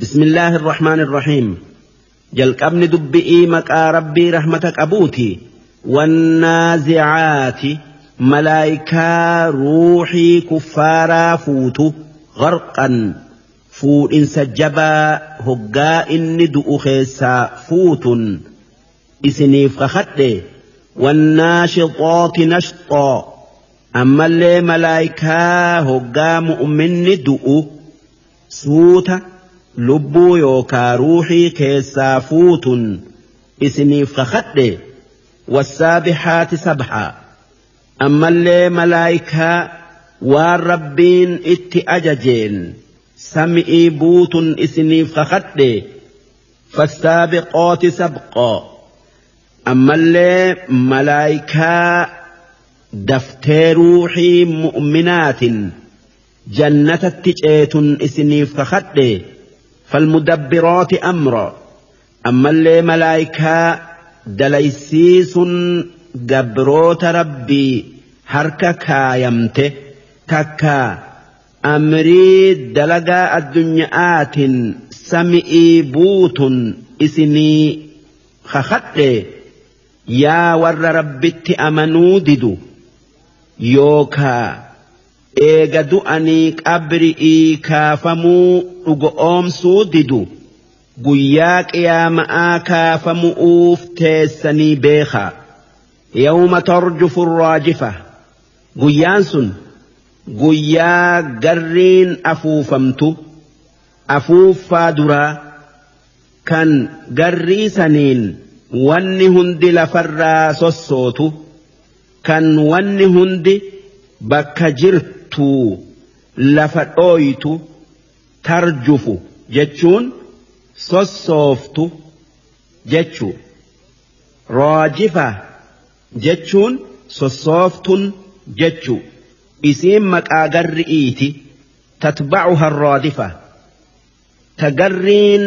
بسم الله الرحمن الرحيم. Jalqabni dubbi'ii maqaa Rabbii rahmata qabuuti. Wannaazicaati, malaayikaa ruuxii kuffaaraa fuutu, gharqan, fuudhinsa jabaa hoggaa inni du'u keessaa fuutun isiniif kakadhe. Wannaashixooti nashxoo, ammallee malaayikaa hoggaa mu'minni du'u suuta lubbuu yookaa ruuxii keessaa fuutun isiniif kakadhe. Wassaabihaati sabhaa, ammallee malaayikaa waan Rabbiin itti ajajeen sami'ii buutun isiniif kakadhe. Fassaabiqooti sabqoo, ammallee malaayikaa daftee ruuxii mu'minaatin jannatatti ceetun isiniif kakadhe. Falmudabbiraati amra, ammallee malaayikaa dalaysiisun gabroota Rabbii harka kaayamte takka amrii dalagaa addunya'aatin sami'ii buutun isinii kakadhe. Yaa warra Rabbitti amanuu didu yookaa eega du'anii qabri'ii kaafamuu dhugoomsuu didu, guyyaa qiyaama'aa kaafamu'uuf teessanii beekaa. Yawma tarjufu raajifa, guyyaan sun guyyaa garriin afuufamtu, afuuffaa duraa kan garrii saniin wanni hundi lafarraa sossootu, kan wanni hundi bakka jirtuu lafa dhooytu. Tarjufu jechuun sossooftu jechu, raajifa jechuun sossooftun jechu. Isiin maqaa garri'iiti. Tatba'uha raadifa, ta garriin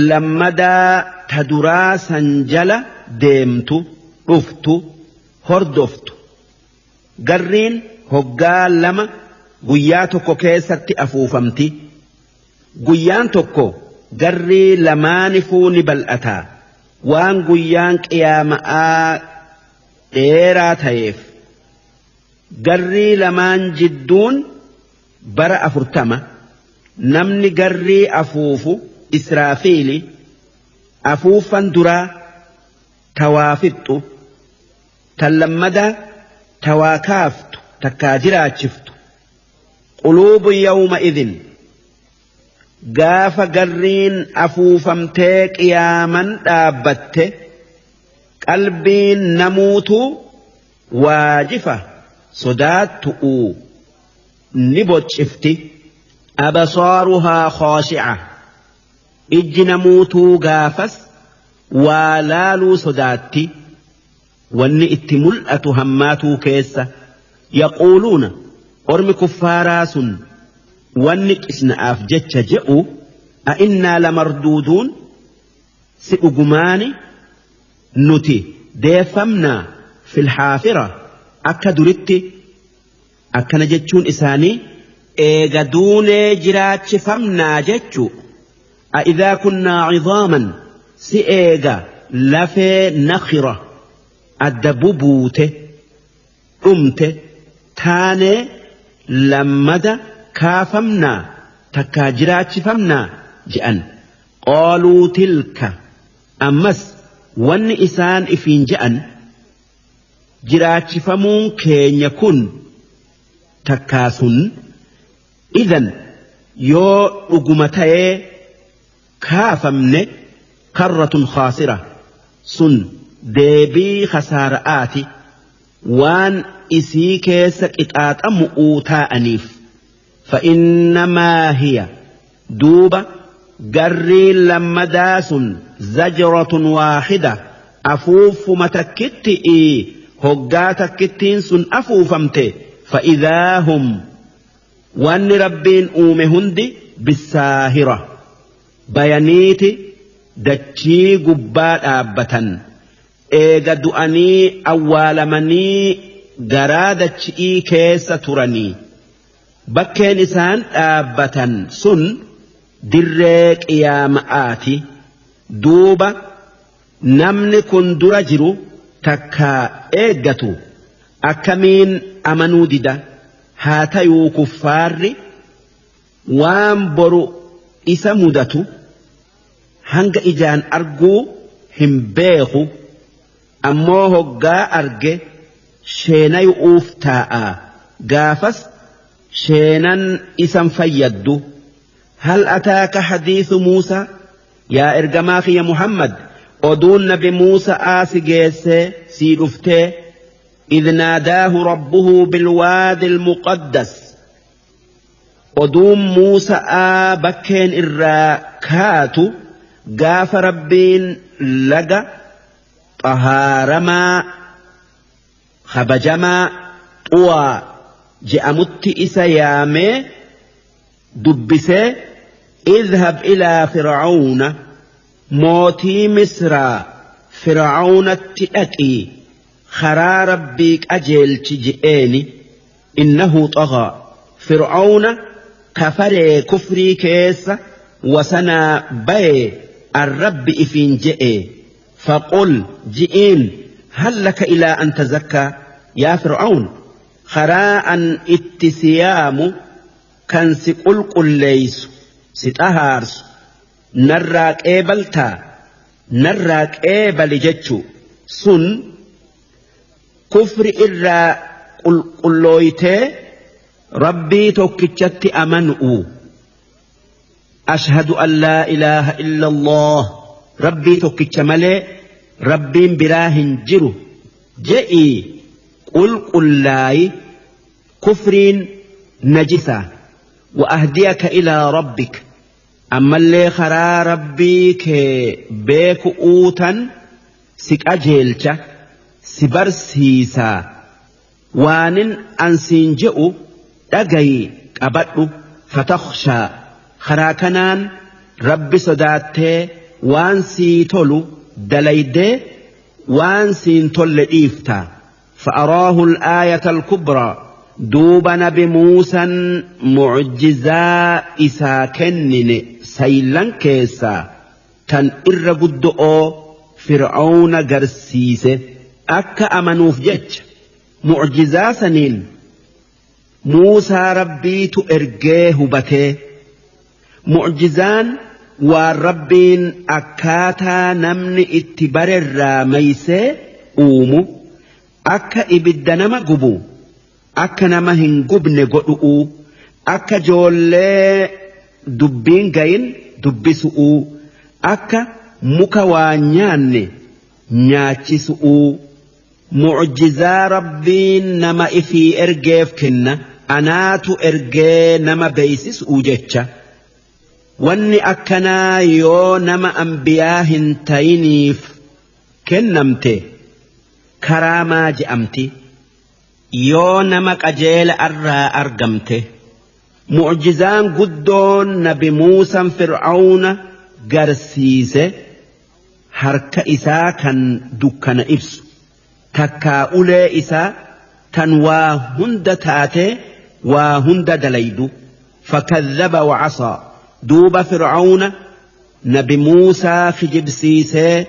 lammadaa ta duraa san jala deemtu, dhuftu, hordoftu. Garriin hoggaa lama guyyaa tokko keessatti afuufamti. Guyyaan tokko garrii lamaanifuu ni bal'ataa, waan guyyaan qiyaama'aa dheeraa ta'eef. Garrii lamaan jidduun bara 40. Namni garrii afuufu Israafiili. Afuuffan duraa tawaa fixxu, tan lammadaa tawaa kaaftu takkaa jiraachiftu. Quluubu yawma idin, gaafa garriin afuufamtee qiyaaman dhaabbatte, qalbiin namuutu waajifa sodaattu'u ni boccifti. Absaaruhaa khaashi'a, ijji namuutuu gaafas waa laaluu sodaatti, wanni itti mul'atu hammaatuu keessa. Yaquuluuna, ormi kuffaaraa sun wanni qisna'aaf jecha je'u, a'innaa lamarduuduun, si dhugumaani nuti deeffamnaa, fil haafira, akka duritti. Akkana jechuun isaanii eega duunee jiraachifamnaa jechu. A'idhaa kunnaa cidhaaman, si eega lafee nakhira adda bubuute dhumte taanee lammada kaafamnaa takkaa jiraachifamnaa je'an. Qaaluu tilka, ammas wanni isaan ifiin je'an, jiraachifamuun keenya kun takkaa sun idan yoo dhuguma ta'ee kaafamne, karratun khaasira, sun deebii khasaara'aati, waan isii keessa qixaaxamu'uu taa'aniif. Fa'innamaa hiya, duuba garriin lammadaa sun, zajratun waaxida, afuuffuma takkitti'i. Hoggaa takkittiin sun afuufamte, fa'idaa hum, wanni Rabbiin uume hundi, bissaahira, bayaniiti dachii gubbaa dhaabbatan, eega du'anii awwaalamanii garaa dachi'ii keessa turanii. Bakkeen isaan dhaabbatan sun Dirree qiyaama'aati. Duuba namni kun dura jiru takkaa eeggatu akkamiin amanuu dida? Haa tayuu kuffaarri waan boru isa mudatu hanga ijaan arguu hin beeku, ammoo hoggaa arge sheenayu'uuf taa'a. Gaafas sheenan isan fayyaddu. Hal ataaka hadiisu Muusaa? Yaa ergamaa kiyya Muhammad, oduun nabi Muusa'aa si geessee sii dhuftee? Idh naadaahu rabbuhu bilwaadi almuqaddas. Oduun Muusa'aa bakkeen irraa kaatu gaafa Rabbiin laga xahaaramaa kabajamaa Xuwaa je'amutti isa yaamee dubbisee, idhab ilaa fir'aawna, mootii Misraa Fir'aawnatti dhaqii karaa Rabbii qajeelchi je'eeni. Innahu xaghaa, Fir'aawna kafaree kufrii keessa wasanaa bayee an Rabbi ifiin je'e. Faqul, ji'iin, hal laka ilaa an tazakkaa? Yaa Fir'aawn, karaa an itti siyaamu kan si qulqulleeysu, si xahaarsu, narraa qeebaltaa? Narraa qeebali jechu sun kufri irraa qulqullooytee Rabbii tokkichatti amanu'u. Ashhadu an laa ilaaha illa Allah, Rabbii tokkicha malee Rabbiin biraa hin jiru je'ii qulqullaayi, kufriin najisa. Wa ahdiyaka ilaa rabbik, ammallee karaa Rabbii kee beeku'uutan si qajeelcha, si barsiisaa. Waanin an siin je'u dhagayi, qabadhu. Fatakhshaa, karaa kanaan Rabbi sodaattee waan sii tolu dalaydee waan siin tolle dhiifta. Fa'araahu al-aayata al-kubraa, duuba nabi Muusan mu'jizaa isaa kennine saylan keessaa tan irra guddo'oo Fir'awna garsiise akka amanuuf jecha. Mu'jizaa saniin Muusaa Rabbiitu ergee hubatee. Mu'jizaan waan Rabbiin akkaataa namni itti barerraa maysee uumu, akka ibidda nama gubu akka nama hin gubne godhu'uu, akka joollee dubbiin gayin dubbisu'uu, akka muka waa nyaanne nyaachisu'uu. Mu'jizaa Rabbiin nama ifii ergeef kenna, anaatu ergee nama beeysisuu jecha. Wanni akkanaa yoo nama anbiyaa hin tayiniif kennamte karaamaa je'amti. Yoo nama qajeela arraa argamte. Mu'jizaan guddoon nabi Muusan Fir'awna garsiise harka isaa kan dukkana ibsu, takkaa ulee isaa tan waa hunda taatee waa hunda dalaydu. Fakadhaba wacasaa, duuba Fir'awna nabi Muusaa kijibsiisee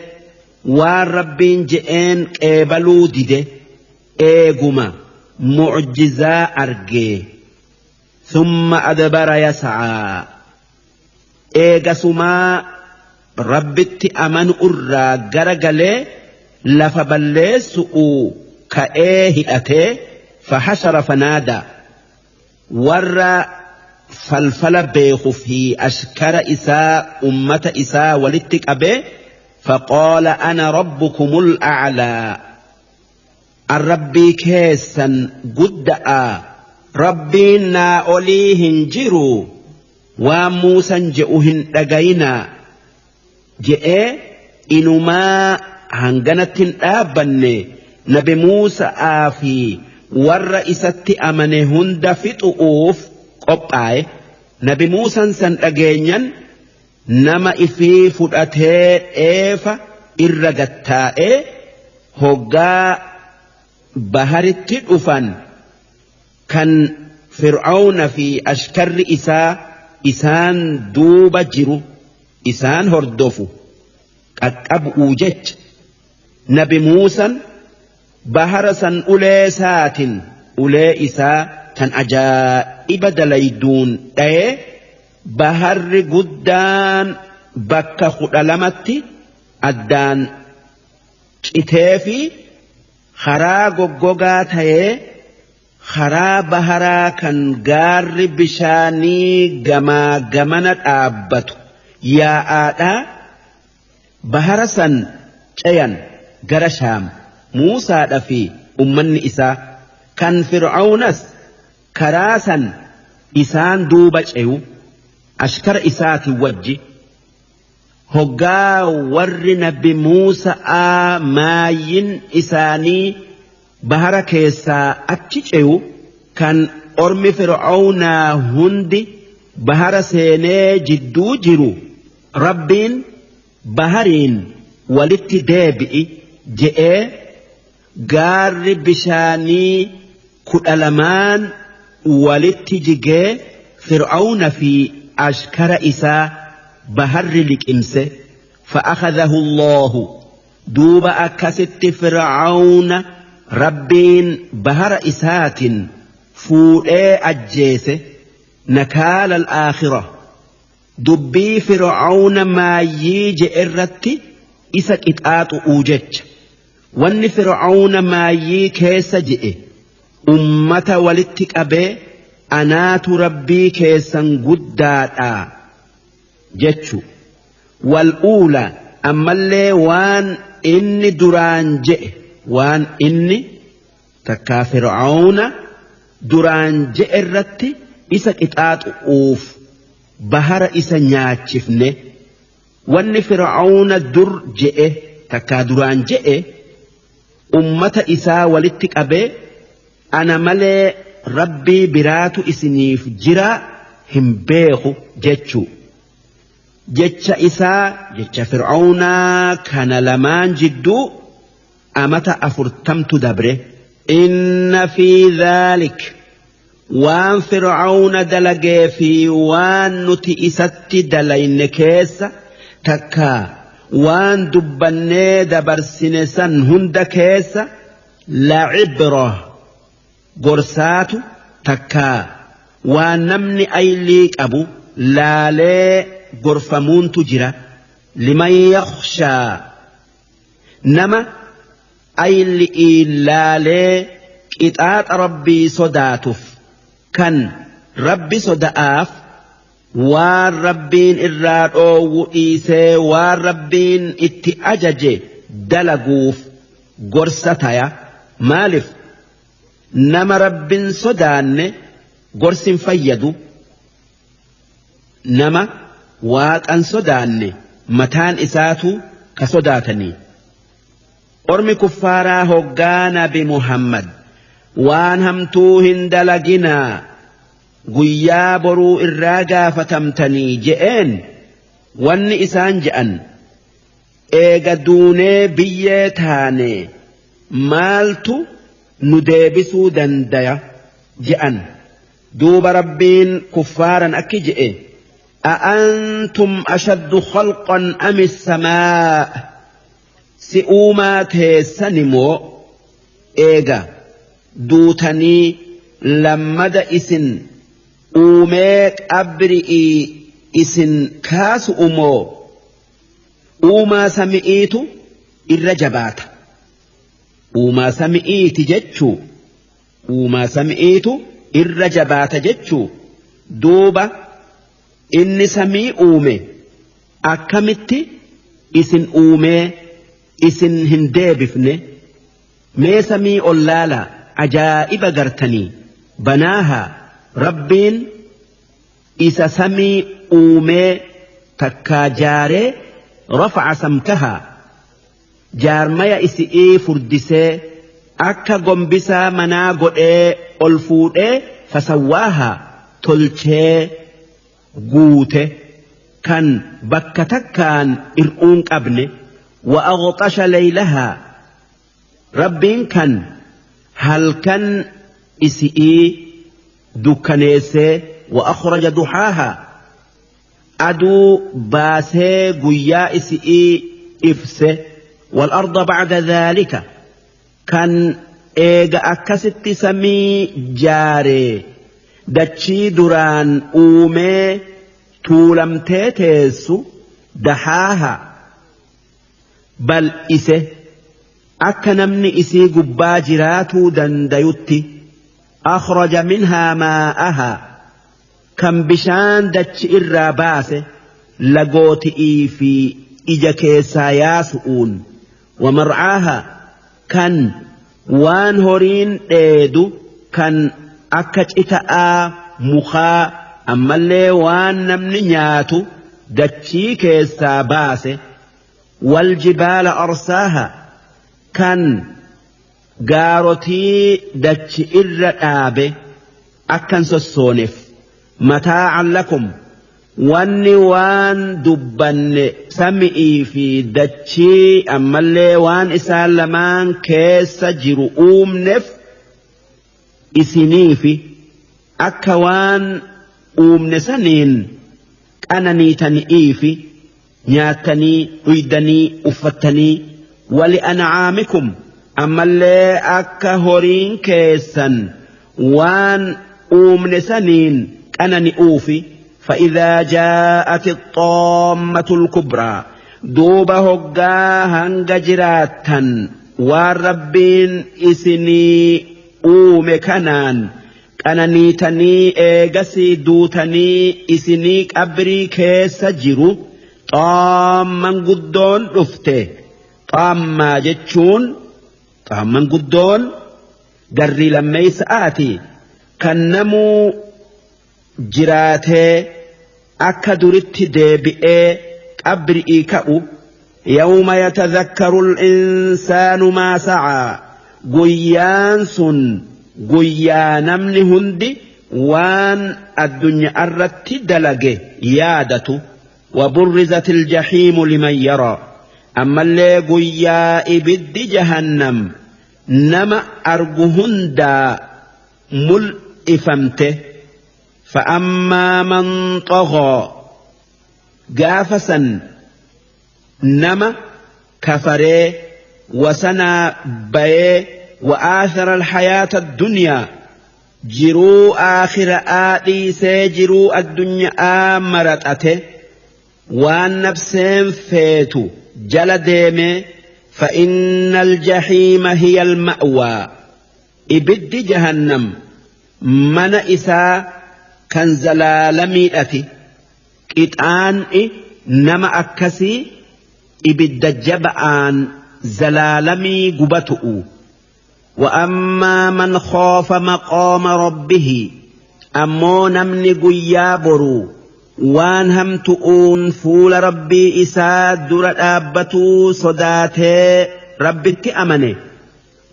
waan Rabbiin je'een qeebaluu dide eeguma mu'jizaa argee. Thumma adbara yas'aa, eegasumaa Rabbitti amanu irraa gara galee lafa balleessu'uu ka'ee hidhatee. Fahashara fanaadaa, warra falfala beeku fi ashkara isaa, ummata isaa walitti qabee, faqaala ana rabbukumul a'laa, an Rabbii keessan gudda'aa, Rabbiin naa olii hin jiru, waan Muusan je'u hin dhagayinaa je'ee. Inumaa hanganatti hin dhaabbanne, nabi Muusa'aa fi warra isatti amane hunda fixu'uuf qophaaye. Nabi Muusan san dhageenyan nama ifii fudhatee dheefa irra gattaa'ee hoggaa baharitti dhufan kan Fir'awna fi ashkarri isaa isaan duuba jiru isaan hordofu qaqqabu'uu jecha nabi Muusan bahara san ulee saatin ulee isaa tan ajaa'iba dalayduun dha'ee baharri guddaan bakka 12tti addaan citee fi karaa goggogaa ta'ee karaa baharaa kan gaarri bishaanii gamaa gamana dhaabbatu yaa'aadhaa bahara san ceyan gara Shaam Muusaadha fi ummanni isaa kan Fir'aawnas karaa san isaan duuba ceyu ashkara isaati wajji hoggaa warri nabi Muusaa maayin isaanii bahara keessaa achi ceyu kan ormi Fir'aawnaa hundi bahara seenee jidduu jiru Rabbiin bahariin walitti deebi'i je'ee gaarri bishaanii 12 walitti jigee Fir'aawna fi ashkara isaa baharri liqimse fa'akhadhahu Allahu duuba akkasitti Fir'aawna Rabbiin bahara isaatiin fuudhee ajjeese nakaala al-aakhira dubbii Fir'aawna maayyii je'e irratti isa qixaaxu'uu jecha wanni Fir'aawna maayyii keessa je'e ummata walitti qabee anaatu Rabbii keessan guddaadha jechu wal uula ammallee waan inni duraan je'e waan inni takkaa Fir'aawna duraan je'e irratti isa qixaaxu'uuf bahara isa nyaachifne wanni Fir'aawna dur je'e takkaa duraan je'e ummata isaa walitti qabee ana malee Rabbii biraatu isiniif jira hin beeku jechuu jecha isaa jecha Fir'aawnaa kana lamaan jidduu amata 40tu dabre inna fi dhaalik waan Fir'aawna dalagee fi waan nuti isatti dalayne keessa takka waan dubbannee dabarsine san hunda keessa la'ibra gorsaatu takka waan namni aylii qabu laalee gorfamuuntu jira liman yakhshaa nama ayli'ii laalee qixaaxa Rabbii sodaatuuf kan Rabbi soda'aaf waan Rabbiin irraa dhoowwu dhiisee waan Rabbiin itti ajaje dalaguuf gorsa taya maaliif nama Rabbiin sodaanne gorsin fayyadu nama waaqan sodaanne mataan isaatu ka sodaatanii ormi kuffaaraa hoggaa nabi Muhammad waan hamtuu hin dalaginaa guyyaa boruu irraa gaafatamtanii je'een wanni isaan je'an eega duunee biyyee taane maaltu nu deebisuu dandaya je'an duuba Rabbiin kuffaaran akki je'e a'antum ashaddu khalqan am as-samaa si uumaa teessani moo eega duutanii lammada isin uumee qabri'ii isin kaasu umoo uumaa sami'iitu irra jabaata uumaa sami'iiti jechuu uumaa sami'iitu irra jabaata jechuu duuba inni samii uume akkamitti isin uumee isin hin deebifne mee samii ollaalaa ajaa'iba gartanii banaahaa Rabbiin isa samii uumee takkaa jaaree rafa'a samkahaa jaarmaya isi'ii furdisee akka gombisaa manaa godhee ol fuudhee fasawwaahaa tolchee guute kan bakka takkaan ir'uun qabne wa aghxasha laylahaa Rabbiin kan halkan isi'ii dukkaneessee wa akhraja duhaahaa aduu baasee guyyaa isi'ii ibse. Wal-arda ba'da dhaalika kan eega akkasitti samii jaaree dachii duraan uumee tuulamtee teessu dahaaha bal'ise akka namni isii gubbaa jiraatuu dandayutti. Akhraja minhaa maa'ahaa kan bishaan dachi irraa baase lagooti'ii fi ija keessaa yaasu'uun. Wamar'aaha kan waan horiin dheedu kan akka cita'aa mukaa ammallee waan namni nyaatu dachii keessaa baase. Waljibaala arsaaha kan gaarotii dachi irra dhaabe akkan sossooneef. Mataa'an lakum wanni waan dubbanne sami'ii fi dachii ammallee waan isaan lamaan keessa jiru uumneef isiniifi akka waan uumne saniin qananiitani'iifi nyaattanii dhuydanii uffattanii. Wali an'aamikum ammallee akka horiin keessan waan uumne saniin qanani'uufi. فإذا جاءت الطامة الكبرى duuba hoggaa hanga jiraattan waan Rabbiin isinii uume kanaan qananiitanii eegasii duutanii isinii qabrii keessa jiru xaamman guddoon dhufte. Xaammaa jechuun xaamman guddoon garrii lammeeysa'aati kan namuu jiraatee akka duritti deebi'ee qabri'ii ka'u. Yawma yatadhakkaru al-insaanu maa sa'aa guyyaan sun guyyaa namni hundi waan addunyaa irratti dalage yaadatu. Waburrizat aljahiimu liman yaraa ammallee guyyaa ibiddi jahannam nama argu hundaa mul'ifamte. فأما من طغى gaafa san nama kafaree wasanaa bayee وآثر الحياة الدنيا jiruu aakhira'aa dhiisee jiruu addunyaa maraxate waan nafseen feetu jala deeme. فإن الجحيم هي المأوى ibiddi jahannam mana isaa kan zalaalamiidhati. Qixaan'i nama akkasii ibidda jaba'aan zalaalamii gubatu'u. وأما من خاف مقام ربه ammoo namni guyyaa boruu waan hamtu'uun fuula Rabbii isaa dura dhaabbatuu sodaatee Rabbitti amane.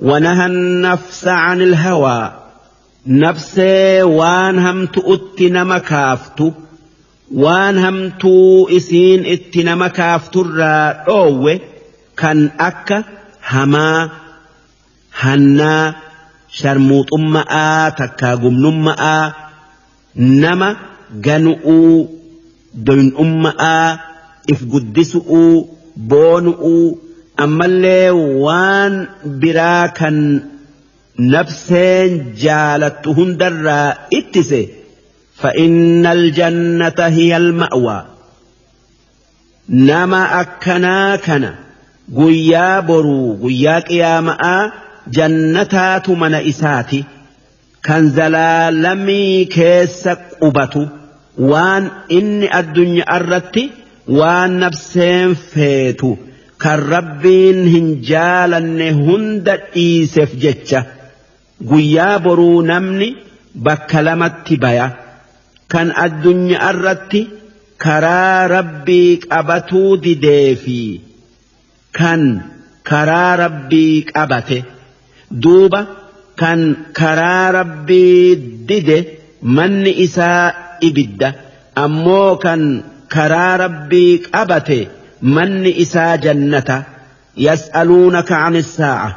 ونهى النفس عن الهوى nafsee waan hamtu'utti nama kaaftu waan hamtuu isiin itti nama kaafturraa dhoowwe kan akka hamaa hannaa sharmuuxumma'aa takkaa gumnumma'aa nama ganu'uu doynumma'aa if guddisu'uu boonu'uu ammallee waan biraa kan nafseen jaalattu hundarraa ittise. فإن الجنة هي المأوى nama akkanaa kana guyyaa boruu guyyaa qiyaama'aa jannataatu mana isaati kan zalaalamii keessa qubatu waan inni addunyaa irratti waan nafseen feetu kan Rabbiin hin jaalanne hunda dhiiseef jecha. Guyyaa boruu namni bakka lamatti baya: kan addunyaa irratti karaa Rabbii qabatuu didee fi kan karaa Rabbii qabate. Duuba kan karaa Rabbii dide manni isaa ibidda, ammoo kan karaa Rabbii qabate manni isaa jannata. يسألونك عن الساعة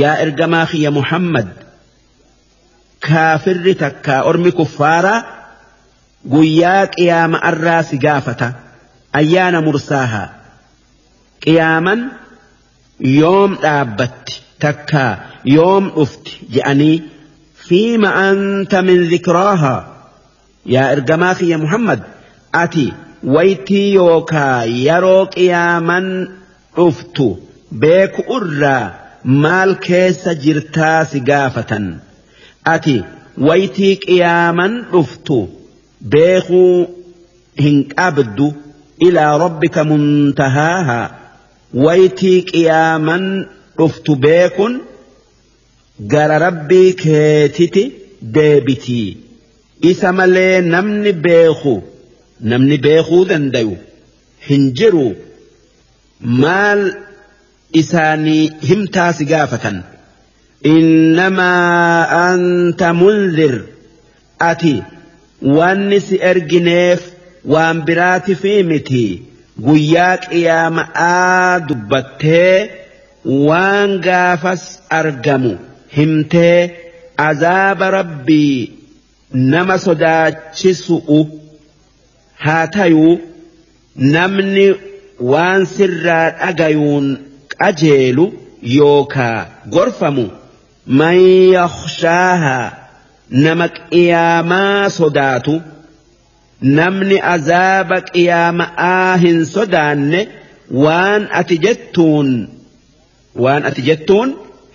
yaa ergamaa kiyya Muhammad, kaafirri takkaa ormi kuffaaraa Guyyaa qiyaama'arraa si gaafata. Ayyaana mursaahaa. Qiyaaman yoom dhaabbatti takkaa yoom dhufti je'anii fiima anta min dhikraahaa yaa ergamaa kiyya Muhammad ati waytii yookaa yeroo qiyaaman dhuftu beeku irraa maal keessa jirtaa si gaafatan ati waytii qiyaaman dhuftu beekuu hin qabdu ilaa rabbika muntahaahaa waytii qiyaaman dhuftu beekun gara rabbii keetiti deebitii isa malee namni beeku namni beekuu dandayu hin jiru maal isaanii himtaa si gaafatan innamaa anta munzir ati wanni si ergineef waan biraatifi miti guyyaa qiyaama'aa dubbattee waan gaafas argamu himtee azaaba rabbii nama sodaachisu'u haa tayuu namni waan sirraa dhagayuun qajeelu yookaa gorfamu man yakhshaahaa nama qiyaamaa sodaatu namni azaaba qiyaama'aa hin sodaanne waan ati jettuun waan ati jettuun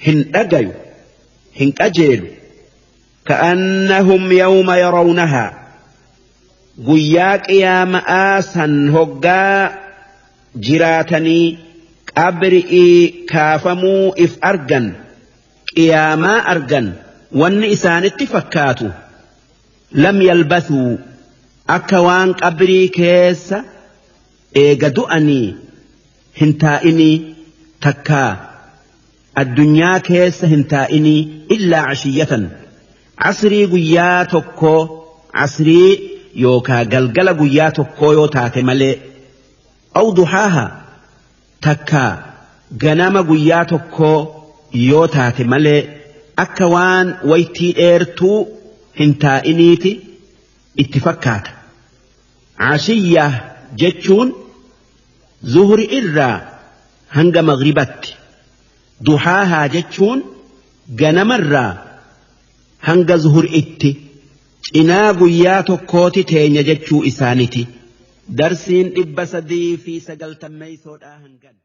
hin dhagayu hin qajeelu ka'annahum yawma yarawnahaa guyyaa qiyaama'aa san hoggaa jiraatanii qabri'ii kaafamuu if argan qiyaamaa argan wanni isaanitti fakkaatu lam yalbasuu akka waan qabrii keessa eega du'anii hin taa'inii takkaa addunyaa keessa hin taa'inii illaa cashiyyatan asrii guyyaa tokkoo asrii yookaa galgala guyyaa tokkoo yoo taate malee aw duhaaha takkaa ganama guyyaa tokkoo yoo taate malee akka waan waytii dheertuu hin taa'iniiti itti fakkaata. Ashiyyaa jechuun zuhri irraa hanga maghribatti. Duhaahaa jechuun ganamarraa hanga zuhuritti cinaa guyyaa tokkooti teenya jechuu isaaniti. Darsiin 390 hangan.